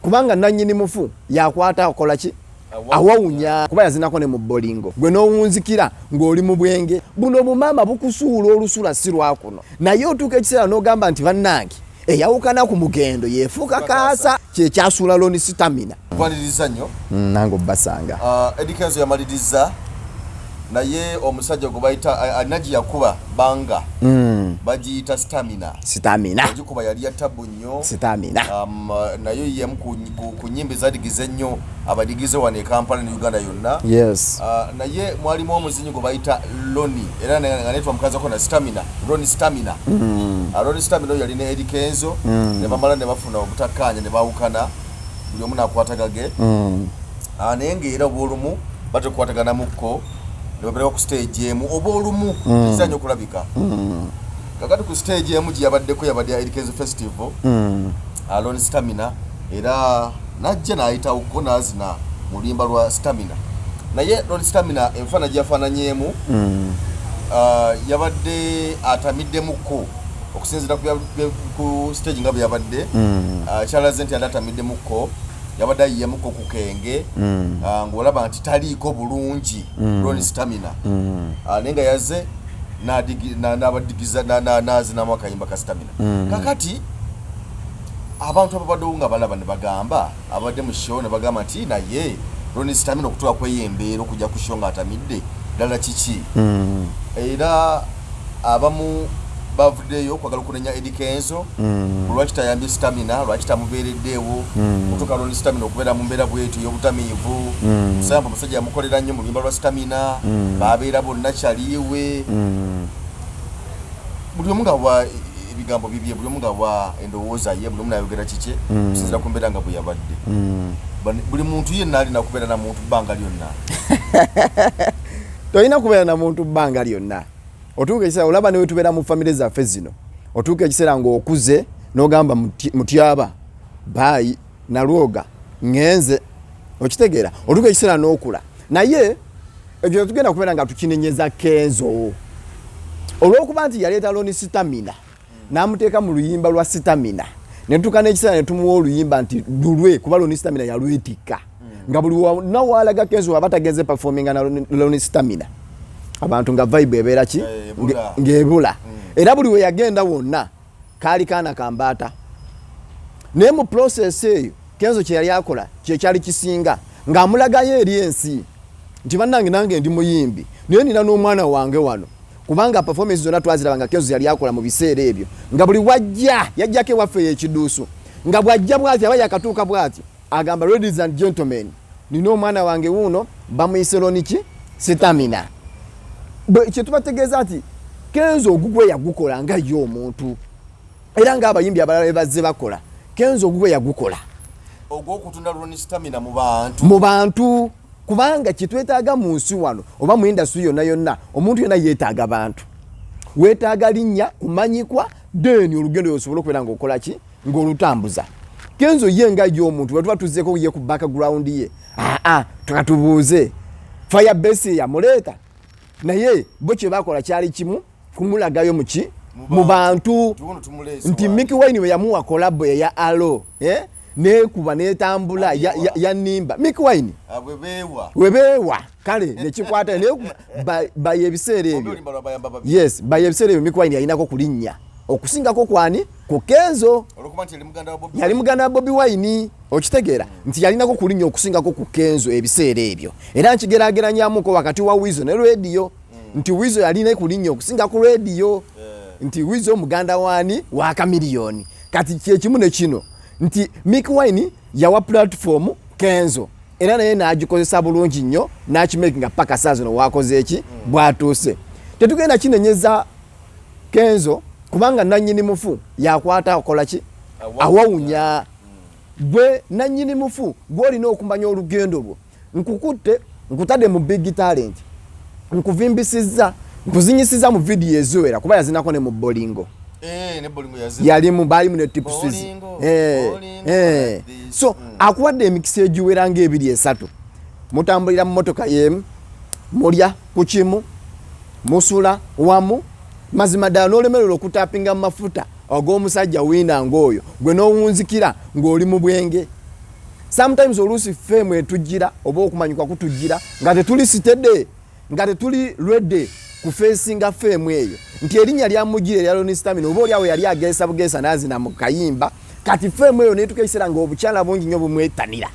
Kubanga nannyini mufu yakwata akola ki? Awawunya, kuba yazinako ne mu bolingo. Gwe n'owunzikira ng'oli mu bwenge. Buno bumaama bukusuula olusula si lwakuno, naye otuuka ekiseera n'ogamba nti bannange, eyawukana ku mugendo yefuuka kaasa. Kyekyasuula Loni Stamina. Kwaniriza nnyo. Nange obbasanga. Eddy Kenzo yamaliriza, naye omusajja gwe bayita alina gye yakuba banga bagiyita Stamina. Stamina. Yagikuba, yali ya tabu nnyo. Stamina. Nayo yemu ku nyimba ezadigiza ennyo abadigize wano e Kampala ne Uganda yonna. Naye mwalimu omuzinyi gwe bayita Loni, era nga naye twamukazako na Stamina, Roni Stamina. Roni Stamina oyo yali ne Eddy Kenzo, ne bamala ne bafuna obutakkaanya ne baawukana, buli omu n'akwata gage. Naye ng'era oba olumu batekukwataganamukko ne babeerako ku stage emu oba olumu ekizanya okulabika. Kakati ku stage emu gye yabaddeko, yabadde ya Eddy Kenzo Festival, Loni Stamina era najja n'ayitawoko n'azina mu luyimba lwa Stamina. Naye Loni Stamina enfaana gye yafaananyeemu, yabadde atamiddemukko okusinziira ku stage nga bwe yabadde. Kyalaze nti yadde atamiddemukko, yabadde ayiyemuko ku kenge, ng'olaba nti taliiko bulungi Loni Stamina. Naye nga yaze n'abadigiza n'azinamu akayimba ka Stamina. Kakati abantu ababaddewo nga balaba ne bagamba, abadde mu show ne bagamba nti naye Roni Stamina okutuuka kweyo embeera okujja ku show ng'atamidde ddala kiki? Era abamu bavuddeyo okwagala okunenya Eddy Kenzo, lwaki tayambye Stamina, lwaki tamubeereddeewo okutuuka Roni Stamina okubeera mu mbeera bwetyo ey'obutamiivu. Musamba omusajja yamukolera nnyo mu luyimba lwa Stamina, babeera bonna kyaliiwe. Buli omu nga wa ebigambo bibye, buli omu nga wa endowooza ye, buli omu nayogera kike okusinziira ku mbeera nga bwe yabadde. Buli muntu yenna alina kubeera na muntu bbanga lyonna? Tolina kubeera na muntu bbanga lyonna. Otuuka ekiseera, olaba ne wetubeera mu famire zaffe zino, otuuka ekiseera ng'okuze n'ogamba mutyaba baayi nalwoga ŋŋenze. Okitegeera? Otuuka ekiseera n'okula. Naye ekyo tetugenda kubeera nga tukinenyeza Kenzo olw'okuba nti yaleeta Loni Stamina n'amuteeka mu luyimba lwa Stamina, ne tutuuka n'ekiseera ne tumuwa oluyimba nti lulwe, kuba Loni Stamina yalwetikka nga buli wonna waalaga Kenzo waba tagenze performinga na Loni Stamina, abantu nga vibe ebeera ki? Ebula. Ng'ebula. Era buli we yagenda wonna kaali kaana kambaata. Naye mu process eyo Kenzo kye yali akola kyekyali kisinga ng'amulagayo eri ensi nti bannange, nange ndi muyimbi, naye nina n'omwana wange wano, kubanga performance zonna twaziraba nga Kenzo yali akola mu biseera ebyo, nga buli wajja yajjako ewaffe ekiduusu, nga bw'ajja bw'ati aba yakatuuka bw'ati agamba, "Ladies and gentlemen, nina omwana wange wuuno, bamuyise Loniki Stamina." Kyetubategeeza nti Kenzo ogugwe yagukola nga ye omuntu, era ng'abayimbi abalala be bazze bakola. Kenzo ogugwe yagukola. Ogw'okutunda Roni Stamina mu bantu. Mu bantu, kubanga kyetwetaaga mu nsi wano oba mu industry yonna yonna, omuntu yonna yeetaaga bantu, weetaaga linnya kumanyikwa, then olugendo yosobola okubeera ng'okola ki, ng'olutambuza. Kenzo ye nga ye omuntu, bwe tuba tuzzeeko ye ku background ye, aa tukatubuuze Fire Base yamuleeta, naye bo kye bakola kyali kimu, kumulagayo muki? Mu bantu. Tuno tumuleese nti wano. Mikie Wine bwe yamuwa collabo eya alo, eh? Nekuba netambula ya nimba Mikie Wine. Ah, bwe beewa. Webeewa kale nekikwata, naye baye ebiseera ebyo Oluyimba lwa Bayamba Babiri. Yes, baye ebiseera ebyo Mikie Wine yalinako kulinnya okusingako kwani? Ku Kenzo. Olwokuba nti yali muganda wa Bobi. Yali muganda wa Bobi Wine. Okitegeera nti yalinako kulinnya okusingako ku Kenzo ebiseera ebyo? Era nkigerageranyamuko wakati wa Wizo ne Radio, nti Wizo yalina kulinnya okusinga ku Radio, nti Wizo muganda waani? Wa Kamiliyoni. Kati kyekimu ne kino nti Mikie Wine yawa platform Kenzo, era naye n'agikozesa bulungi nnyo n'akimakinga paka saa zino wakoze eki, bw'atuuse. Tetugenda kinenyeza Kenzo, kubanga nannyini mufu yakwata akola ki? Awawunya. Gwe nannyini mufu gw'olina okumanya olugendo lwo. Nkukutte, nkutadde mu Big Talent, nkuvimbisizza, nkuzinyisiza mu vidiyo eziwera, kuba yazinako ne mu Bolingo. Eh, ne Bolingo yazina. Yalimu, baalimu ne Tipsies. Bolingo, Bolingo, like this. So akuwadde emikisa egiwera ng'ebiri esatu, mutambulira mu motoka yemu, mulya ku kimu, musula wamu. Mazima ddala n'olemererwa okutapinga mu mafuta ag'omusajja wiina ng'oyo, gwe n'owunzikira ng'oli mu bwenge. Sometimes oluusi fame etujjira oba okumanyikwa kutujjira nga tetuli steady, nga tetuli ready kufacinga fame eyo, nti erinnya lyamujjira erya Ronnie Stamina, oba oliawo yali ageesa bugeesa n'azina mu kayimba. Kati fame eyo netuka ekiseera nga obukyala bungi nnyo bumwetanira,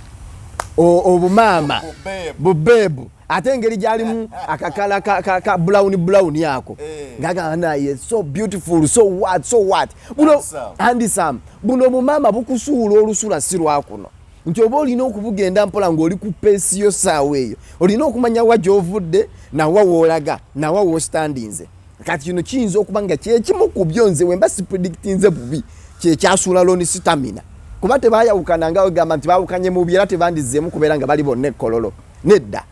obumaama bubeebu, ate engeri gyalimu akakala ka brown brown ako, ngagamba naye so beautiful, so what, so what, buno handsome, buno bumaama bukusuula olusula si lwakuno, nti oba olina okubugenda mpola ng'oli ku pace yo. Saawa eyo olina okumanya wa gy'ovudde, nawa woolaga, nawa wostandinze. Kati kino kiyinza okuba nga kyekimu ku byo, nze wemba sipredictinze bubi, kyekyasuula Ronnie Stamina, kuba tebayawukana nga wegamba nti bawukanye mubi, era tebandizeemu kubeera nga bali bonna ekkololo nedda.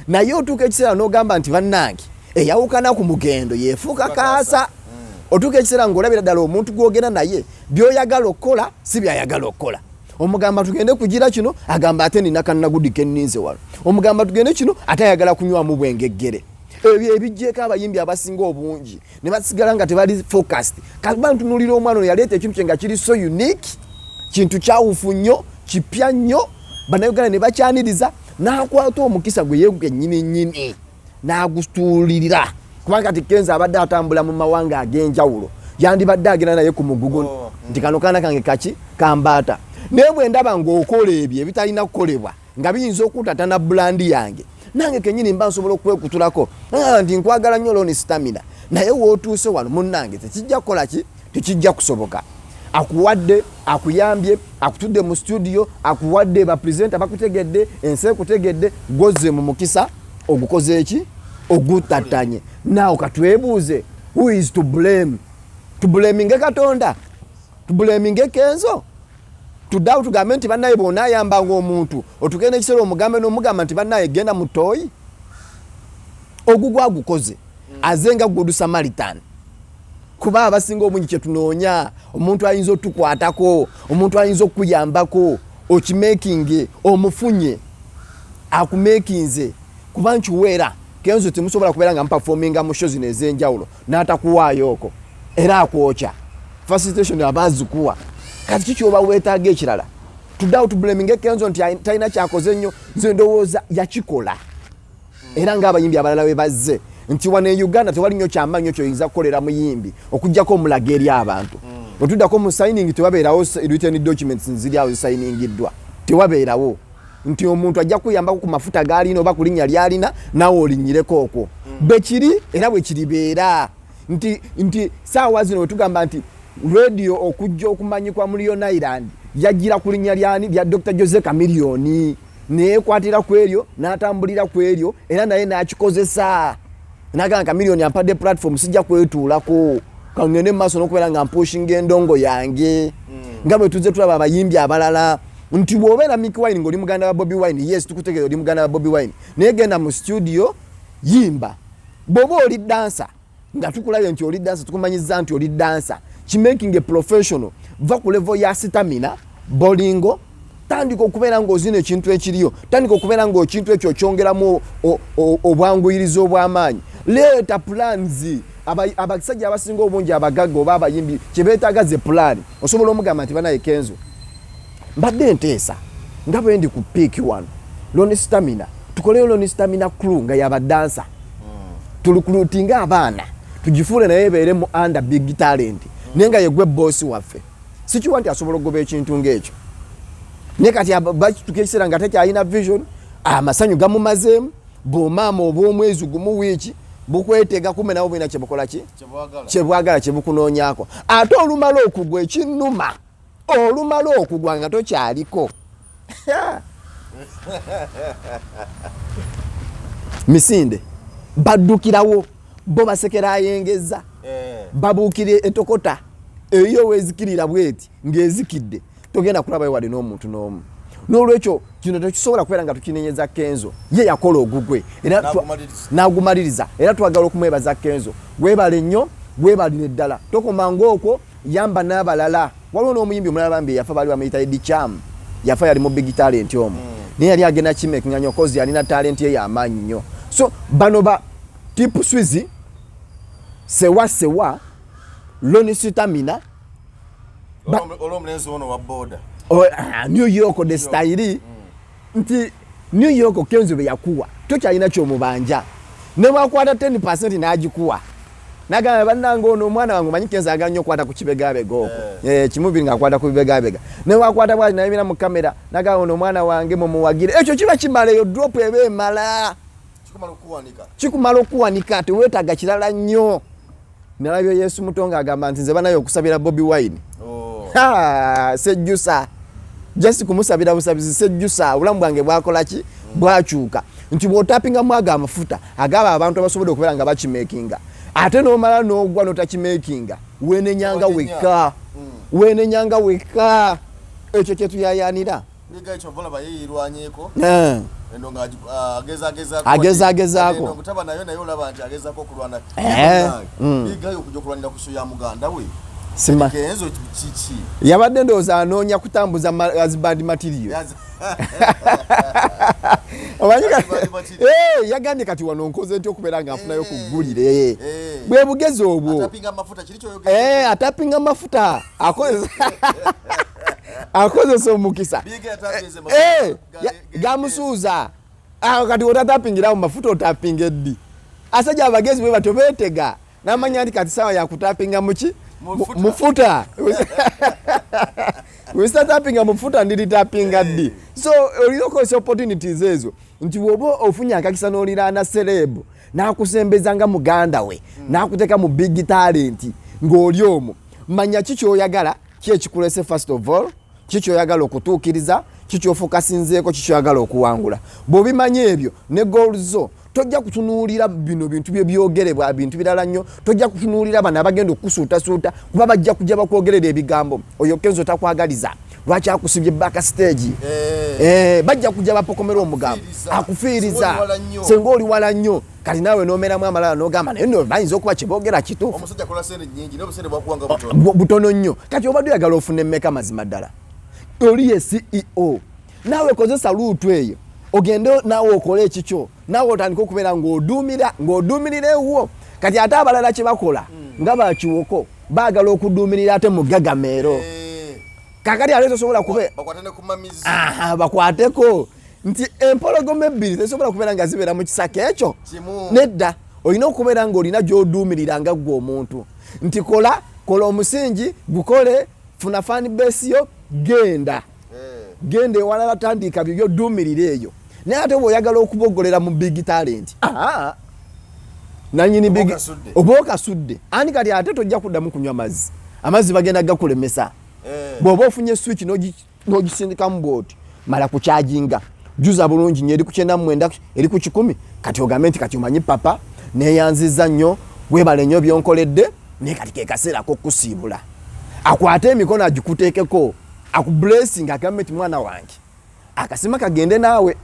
Naye otuuka ekiseera n'ogamba nti bannange, eyawukana ku mugendo yefuuka kaasa. Otuuka ekiseera ng'olabira ddala omuntu gw'ogenda naye by'oyagala okukola si byayagala okukola. Omugamba tugende kugira kino, agamba ate nina kannagudi kenninze wano. Omugamba tugende kino, ate ayagala kunywamu bwengeggere. Ebyo ebijjeeko abayimbi abasinga obungi ne basigala nga tebali focused. Kakuba ntunuulira omwana ono yaleeta ekintu kye nga kiri so unique, kintu kyawufu nnyo, kipya nnyo, Bannayuganda ne bakyaniriza, n'akwata omukisa gwe ye gennyini nnyini n'agutuulirira, kubanga kati Kenzo abadde atambula mu mawanga ag'enjawulo, yandibadde agenda naye ku mugugu nti kano kaana kange kaki kambaata. Naye bwe ndaba ng'okola ebyo ebitalina kukolebwa nga biyinza okutatana brand yange, nange kenyini mba nsobola okwekutulako nti nkwagala nnyo Ronnie Stamina, naye wootuuse wano munnange tekijja kukola ki, tekijja kusoboka. Akuwadde, akuyambye, akutudde mu studio, akuwadde bapresenta bakutegedde, ensi ekutegedde, gwoze mu mukisa ogukoze eki ogutatanye. Naawe katwebuuze, who is to blame? Tublaminge Katonda? Tublaminge Kenzo? Tuddawo tugambe nti bannaye bw'onaayambanga omuntu otugenda ekiseera omugambe n'omugamba nti bannaye genda mu ttooyi ogugwo agukoze aze nga Good Samaritan, kuba abasinga obungi kyetunoonya omuntu ayinza otukwatako, omuntu ayinza okukuyambako okimakinge, omufunye akumakinze, kuba nkiweera Kenzo temusobola kubeera nga muperforminga mu show zino ez'enjawulo n'atakuwaayo okwo, era akwokya facilitation aba azikuwa. Kati kiki oba weetaaga ekirala? Tuddawo tublaminge Kenzo nti talina kyakoze nnyo? Nze ndowooza yakikola, era ng'abayimbi abalala bwe bazze, nti wano e Uganda tewali nnyo kyamaanyi nnyo kyoyinza kukolera muyimbi okugjako omulaga eri abantu. Otuddako mu signing, tewabeerawo written documents nziri awo zisigningiddwa, tewabeerawo nti omuntu ajja kuyambako ku mafuta g'alina oba ku linnya ly'alina naawe olinnyireko okwo. Bwe kiri era bwe kiribeera nti saawa zino wetugamba nti Radio okujja okumanyikwa mu Leone Island yajjira ku linnya lyani? Lya Dr Jose Chameleone, neyekwatira ku eryo n'atambulira ku eryo, era naye n'akikozesa nagamba Chameleone ampadde platform, sijja kwetuulako, kangende mu maaso n'okubeera nga mpushinga endongo yange, nga bwe tuzze tulaba abayimbi abalala nti bw'obeera Mikie Wine ng'oli muganda wa Bobi Wine, yes, tukutegeera oli muganda wa Bobi Wine, naye genda mu studio yimba. Bw'oba oli dancer nga tukulabye nti oli dancer, tukumanyiza nti oli dancer, kimaking a professional, va ku level ya Stamina Bolingo, tandika okubeera ng'ozina ekintu ekiriyo, tandika okubeera ng'ekintu ekyo okyongeramu obwanguyirizi obw'amaanyi, leeta plans. Abasajja abasinga obungi abagagga oba abayimbi kyebeetaaga ze plan. Osobola omugamba nti banaye Kenzo, mbadde nteesa nga bwe ndi ku peak wano, Ronnie Stamina tukoleyo Ronnie Stamina crew nga yabadansa, turecruitinga abaana tugifuule naye ebeere mu under Big Talent, naye nga yegwe boss waffe. Sikiwa nti asobola okugoba ekintu ng'ekyo, naye kati bakituka ekiseera nga tekyalina vision, amasanyu gamumazeemu. Bw'omaama obw'omwezi gumu, wiiki bukwetega, kumbe nabo bulina kyebukola ki kyebwagala kyebukunoonyaako. Ate olumala okugwa, ekinnuma, olumala okugwa nga tokyaliko misinde, baddukirawo bo basekera ayengeza, babuukira etokota eyo wezikirira bweti ng'ezikidde, togenda kulabayo wadde n'omuntu n'omu. N'olwekyo kino tekisobola kubeera nga tukinenyeza Kenzo, ye yakola ogugwe era n'agumaliriza, era twagala okumwebaza. Kenzo, webale nnyo, webalire ddala, tokoma ng'okwo, yamba n'abalala. Waliwo n'omuyimbi omulala bambi yafa, baali bamuyita Eddie Cham, yafa yali mu Big Talent omwo, naye yali agenda kimakinga nnyo 'cause yalina talent ye y'amaanyi nnyo. So bano ba Tip Swizi, Sewa Sewa, Ronnie Stamina. Olwomulenzi ono wa boda. Oh, ah, New York de style. Nti New York Kenzo be yakuwa tokyalina kyomubanja, ne bwakwata 10% n'agikuwa nagamba, bannange, ono omwana wange, omanyi Kenzo agala nnyo okukwata ku kibegabega okwo. Eh, kimubiri ng'akwata ku bibegabega, ne bwakwata bwati nayimira mu kamera nagamba, ono omwana wange mumuwagire. Ekyo kiba kimala, eyo drop eba emala. Kikumala okukuwanika. Kikumala okuwanika, teweetaaga kirala nnyo. Nalabye Yesu muto ng'agamba nti nze banaye okusabira Bobi Wine. Oh. Ha, sejjusa, just kumusabira busabizi, sejjusa, obulamu bwange bwakola ki, bwakyuka. Nti bw'otapingamu ago amafuta agaba abantu abasobodde okubeera nga bakimakinga, ate n'omala n'ogwa n'otakimakinga, wenenyanga Wenenya. wekka. Wenenyanga wekka, ekyo kyetuyayanira. Biga ekyo volaba yeeyirwanyeeko. Eno nga agezagezaako. Agezagezaako. Eno ngutaba nayo, naye olaba nti agezaako okulwana. Bigayo okujja okulwanira ku show ya muganda we. Sima. Kenzo kiki? Yabadde ndowooza anoonya kutambuza husband material. Omanyi Husband material. Yagambye kati wano nkoze ntya okubeera nga nfunayo ku ggulire. Bwe bugezi obwo. Atapinga amafuta, kiri kyoyogera. Atapinga mafuta, akozesa omukisa. Biga yatapinze amafuta Gamusuuza. Ah, kati otatapingira mu mafuta, otapinga eddi? Asajja abagezi bwe batyo beetega namanya nti kati sawa yakutapinga muki? Mufuta. Mufuta. Wesitatapinga mufuta, ndiritapinga ddi? So olina okozesa opportunities ezo, nti bw'oba ofunye akakisa n'oliraana celeb n'akusembeza nga muganda we, n'akuteeka mu big talent ng'oli omwo, manya ki kyoyagala, ki ekikulese. First of all, ki kyoyagala okutuukiriza, ki kyofokasinzeeko, ki kyoyagala okuwangula. Bw'obimanya ebyo ne goals zo, tojja kutunuulira bino bintu bye byogerebwa, bintu birala nnyo. Tojja kutunuulira bano abagenda okukusuutasuuta, kuba bajja kujja bakwogerera ebigambo, oyo Kenzo takwagaliza, lwaki akusibye backstage? Bajja kujja bapokomera omugambo. Akufiiriza. Akufiiriza. Singa oli wala nnyo. Singa oli wala nnyo, kati naawe n'omeramu amalala n'ogamba, naye nno bayinza okuba kyeboogera kituufu. Omusajja akola sente nnyingi, naye obusente bwakuwanga butono. Butono nnyo. Kati obadde oyagala ofune mmeka? Mazima ddala oli ye CEO, naawe kozesa route eyo, ogende naawe okole ekikyo, naawe otandike okubeera ng'oduumira, ng'oduumirira ewuwo. Kati ate abalala kye bakola nga bakiwoko, baagala okuduumirira ate mu gagameero. Kakati ate tosobola kube Bakwate ne ku mamizi. Aha, bakwateko nti empologoma ebbiri tezisobola kubeera nga zibeera mu kisaka ekyo Kimu. Nedda, olina okubeera ng'olina gy'oduumirira nga ggwe omuntu, nti kola kola omusingi gukole, funa fan base yo, genda. Genda ewalala, tandika byo byoduumirira eyo. Naye ate bw'oyagala okuboggolera mu big talent, aha, nanyini Oba big okasudde. Oba okasudde ani? Kati ate tojja kuddamu kunywa mazzi, amazzi bagenda gakulemesa. Bw'oba ofunye switch n'ogisindikamu bwoti, mala kukyajinga, juza bulungi nnyo, eri ku 99, eri ku 100. Kati ogambe nti kati omanyi papa, neyanziza nnyo, webale nnyo byonkoledde, naye kati ke kaseera k'okusiibula. Akwate emikono agikuteekeko, akublessing, agambe nti mwana wange, akasima kagende naawe,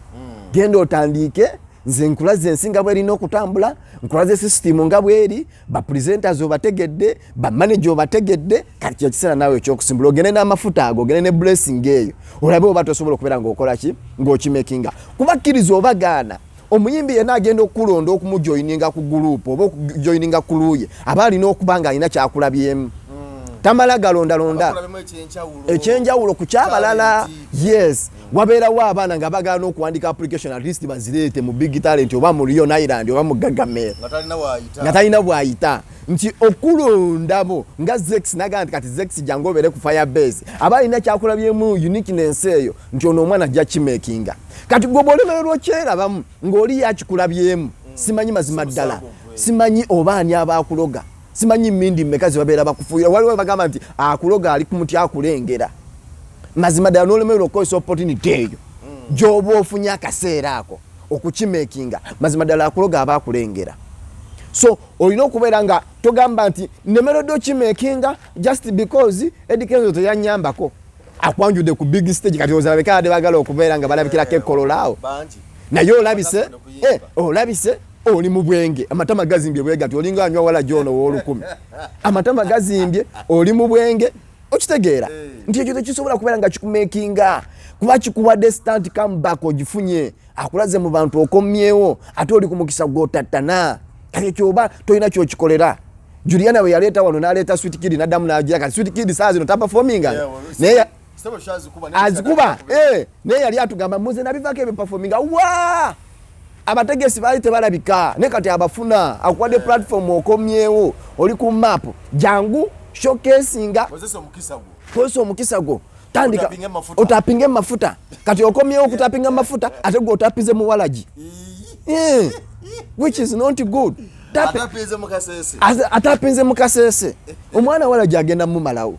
genda otandiike. Nze nkulaze ensi nga bwerina okutambula, nkulaze sisitimu nga bweri, bapresenters obategedde, bamanager obategedde. Kati kyekiseera naawe ekyokusimbula, ogende n'amafuta ago, ogende ne blessing eyo, olabe oba tosobola okubeera ng'okola ki, ng'okimakinga. Kuba kkiriza oba gaana, omuyimbi yenna agenda okukulonda okumujoyininga ku group oba okujoyininga ku luuye, aba alina okuba ng'alina kyakulabyemu. Tamala galondalonda. Abakulabemu ekyenjawulo. Ekyenjawulo ku kyabalala. Talent. Yes, wabeerawo abaana nga bagala n'okuwandika application, at least bazireete mu big talent oba mu Leone Island oba mu Gagamel. Nga talina waayita. Nga talina bw'ayita, nti okulondamu nga Zex nagaa nti kati Zex jangu obeere ku Firebase, aba alina kyakulabyemu, uniqueness eyo, nti ono omwana ajja kimakinga. Kati gwe bw'olemererwa okyerabamu ng'oli yakikulabyemu, simanyi mazima ddala. Simusango gwe. Simanyi oba ani abaakuloga, simanyi mindi mmeka ze babeera bakufuuyira. Waliwo bagamba nti akuloga ali ku muti akulengera. Mazima ddala n'olemererwa okukozesa opportunity eyo gy'oba ofunye akaseera ako okukimakinga, mazima ddala akuloga aba akulengera. So olina okubeera nga togamba nti nemeredde okimakinga just because Eddy Kenzo teyanyambako. Akwanjudde ku big stage, kati ozalabeka ade bagala okubeera nga balabikirako ekolola awo. Bangi. Naye olabise. Bakafuna okuyimba. Olabise oli mu bwenge, amatama gazimbye bwe gati, olinga anywa wala gyono w'olukumi, amatama gazimbye, oli mu bwenge. Okitegeera nti ekyo tekisobola kubeera nga kikumakinga, kuba kikuwadde stunt comeback, ogifunye, akulaze mu bantu, okomyewo, ate oli ku mukisa gwotattana. Kati ekyo oba tolina kyokikolera. Juliana bwe yaleeta wano n'aleeta Sweet Kid, n'addamu n'agira, kati Sweet Kid saa zino taperforminga. Yeah, well, naye Azikuba eh, naye yali atugamba muze nabivako ebyo performinga wa abategesi baali tebalabika, naye kati abafuna akuwadde platform, okomyewo oli ku map, jangu showcasinga, kozesa omukisa gwo, tandika otapinge mafuta. Kati okomyewo okutapinga mafuta, ate gwe otapize muwalagi, eh, which is not good. Atapinze mukasese, omwana walagi agenda mumalawo.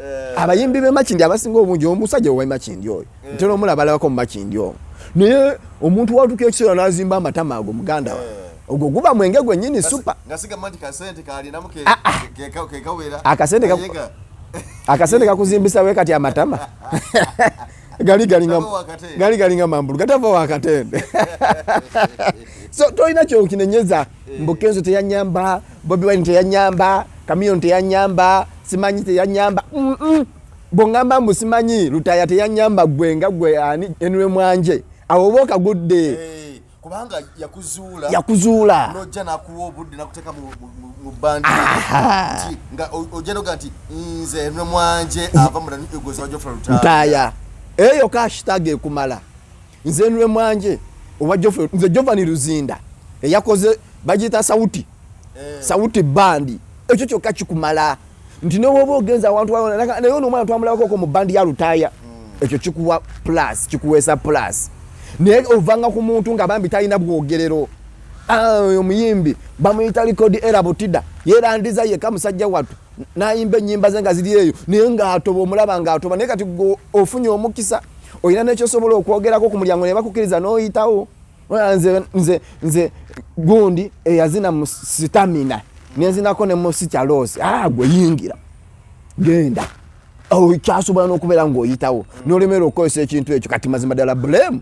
Eh. Abayimbi be Makindi abasinga obungi, omusajja owa Makindi oyo eh. ntera omulabalabako mu Makindi omwo, naye omuntu watuka ekiseera n'azimba amatama ago, muganda wa eh. ogwo guba mwenge gwennyini super. Ah, ah. Akasente kakuzimbisa we kati amatama gali galinga mambulu gatava wakatende. So tolina kyokinenyeza mbu Kenzo teyanyamba, Bobi Wine teyanyamba, Chameleone teyanyamba, simanyi teyanyamba. Bwongamba mbu simanyi Lutaya teyanyamba, gwe nga gwe ani enwe mwanje awo oba okagudde. Eh, kubanga yakuzuula. Yakuzuula. Nojja nakuwa obudde nakuteeka mu bandi nga ojja noga nti nze enwe mwanje ava mu Eagles wa Geoffrey Lutaya. Lutaya eyo hashtag ekumala, nze enwe mwanje owa Geoffrey, nze Giovanni Luzinda eyakoze bagiyita Sauti eh. Sauti bandi, ekyo kyokka kikumala nti newoba ogenza awantu, naye ono omwana twamulabakoko mu bandi ya Lutaya. Ekyo kikuwa plus, kikuweesa plus, naye ovanga ku muntu nga bambi talina bwogerero. Ah, oyo omuyimbi bamuyita Record Era Butida, yerandiza yeka musajja wattu nayimba enyimba ze nga ziri eyo, naye ngaatoba, omulaba ngaatoba. Naye kati ofunye omukisa, olina nekyosobola okwogerako ku mulyango ne bakukkiriza n'oyitawo. Nze nze nze gundi eyazina mu Stamina, nenzinako ne mu Sikyaloosi. Ah, gwe yingira genda okyasobola n'okubeera ng'oyitawo n'olemera okukozesa ekintu ekyo. Kati mazima ddala blame,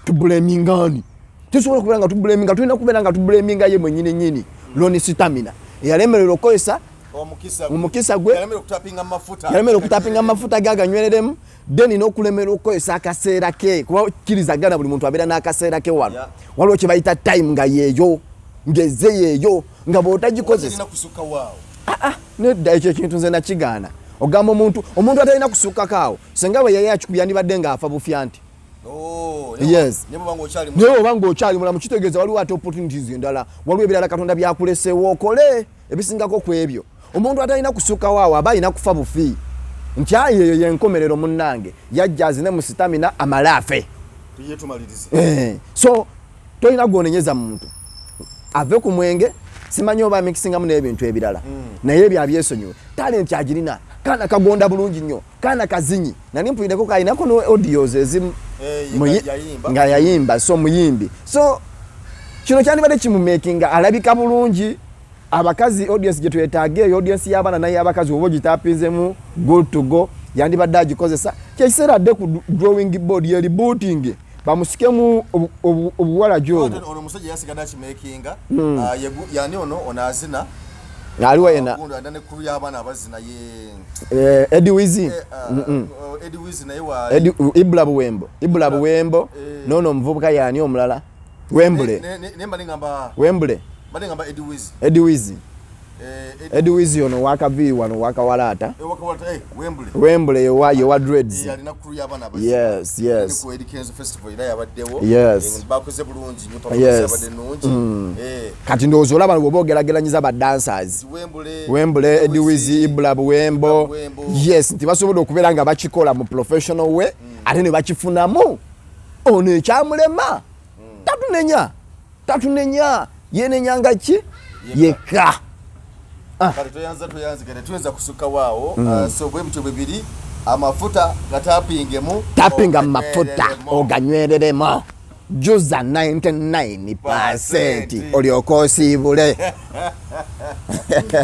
tublamingani? Tusobola okubeera nga tublaminga, tulina kubeera nga tublaminga ye mwenyini nyini Loni Stamina eyalemerera okukozesa omukisa gwe, yalemera okutapinga amafuta ge aganywereremu, then n'okulemera okukozesa akaseera ke, kuba kkiriza gana buli muntu abeera n'akaseera ke. Wano waliwo kye bayita time nga yeeyo ngeze yeeyo nga bw'otagikozesa. Ah, ah, nedda, ekyo ekintu nze nakigaana. Ogamba omuntu atalina kusukkako awo, senga bwe yali akikubya yandibadde ng'afa bufya nti oh, yes, naye oba ng'okyali mulamu kitegeeza waliwo ate opportunities endala, waliwo ebirala Katonda byakuleseewo okole ebisingako ku ebyo. Omuntu atalina kusukkawo awo aba alina kufa bufi nti ayi eyo yenkomerero munnange, yajja azine mu Stamina amale afe. Eh, so tolina gwonenyeza muntu ave ku mwenge, simanyi oba amikisingamu n'ebintu ebirala. Naye ebyo abyesonyiwe, talent agirina, kaana kagonda bulungi nnyo, kaana kazinyi. Nali mpulireko kalinako no audios ezimu eh, nga yayimba, so muyimbi, so kino kyandibadde kimumakinga alabika bulungi. Abakazi audience gye twetaaga eyo audience y'abaana, naye abakazi oba ogitapinzemu, good to go. Yandibadde agikozesa kyekiseera adde ku drawing board ye rebooting, bamusikemu obuwala gyobo. Ono omusajja yasigadde akimakinga. Ah, yani ono ono azina aliwo yena ne crew y'abaana abazina ye eh, Eddie Wizi. Eh, ah, oh, Eddie Wizi naye waali. Ibula Buwembo, Ibula Buwembo. Eh. Nono omuvubuka yani omulala Wembule. Ne mbadde ngamba Wembule. Mbadde ngamba Eddie Wizi. Eddie Wizi. Eh, Eddie Wizi ono wakaviiri wano wakawalaata. Wakawalaata, Wembule. Wembule yewa dreads. Alina crew y'abaana abazina. Yes. Ku Eddie Kenzo Festival era yabaddewo. Bakoze bulungi nnyo, performance yabadde nnungi. Kati ndowooza olaba bw'oba ogerageranyiza ba dancers Wembule, Wembule, Eddie Wizi, Ibula Buwembo. Buwembo. Yes, nti basobola okubeera nga bakikola mu professional way ate ne bakifunamu. Ono ekyamulema tatunenya, tatunenya, yenenyanga ki yekka. Kale toyanza, toyanzigere, tuyinza kusukka waawo. Ah, so bwe bityo bwe biri, amafuta gatapingemu. Tapinga mu mafuta. Oganywereremu. Oganywereremu, juza 99%, olyoke osiibule.